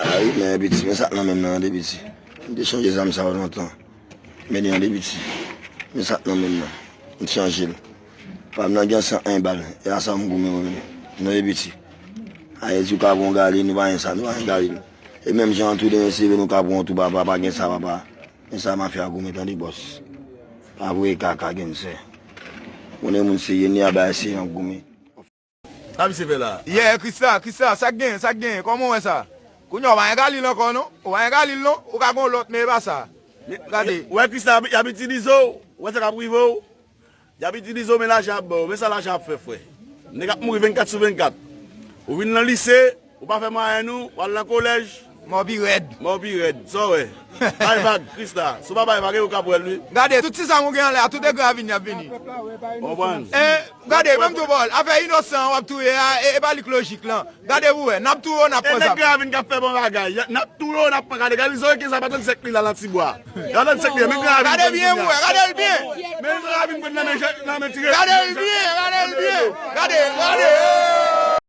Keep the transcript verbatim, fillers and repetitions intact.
Ay, men piti, men sa k nan men m nan, tande piti. M te chanje zam sa yo lontan. Men li an de piti. Men sa k nan men m nan. M chanje l. Pa m nan gen san en bal. E a sa m goumen mwen menm. Non, e piti. Ayiti, ou ka pran yon galil, nou pa gen sa, nou pa gen galil. E menm jan an tou demen seve, nou ka pran yon tou papa, pa gen sa papa. Men sa mafya goumen tande bòs. Pa voye kaka gen sè. Konnen moun serye, ni a bay serye nan goumen. Sa misye fè la? Yeah, Krista, Krista, sa k genyen, sa k genyen, kòman w wè sa? Kounye a, w pa gen galil ankò, non? Ou pa gen galil, non? Ou ka gen yon lòt, men e pa sa. Gade. Ou wè Krista, y ap itilize w. Ou wè sa k ap rive w. Y ap itilize w, men lajan ap ba w. Men sa lajan ap fè, frè. Nèg ap mouri vennkat sou vennkat. Ou vin nan lise, ou pa fè mwayèn ou, w al nan kolèj. Mò pi rèd. Mò pi rèd. Sa w wè? Bay vag, Krista. Si w pa bay vag, e ou k ap wè l, wi. Gade, tout ti zam ou gen anlè a, tout e Gravin y ap vini. Konprann? E, gade, menm tou bòl, afè inosan w ap touye a, e, e pa li k lojik lan. Gade pou wè, n ap touye w, n ap pran zam. E nèg Gravin k ap fè bon bagay. N ap touye w, n ap pran, gade, gade, zòrye kenz la pa trannsenk mil la nan ti bwa. Gade trannsenk mil, men Gravin. Gade byen pou wè, gade l byen. Men Gravin pran nan men, nan men ti. Gade l byen, gade l byen. Gade, gade.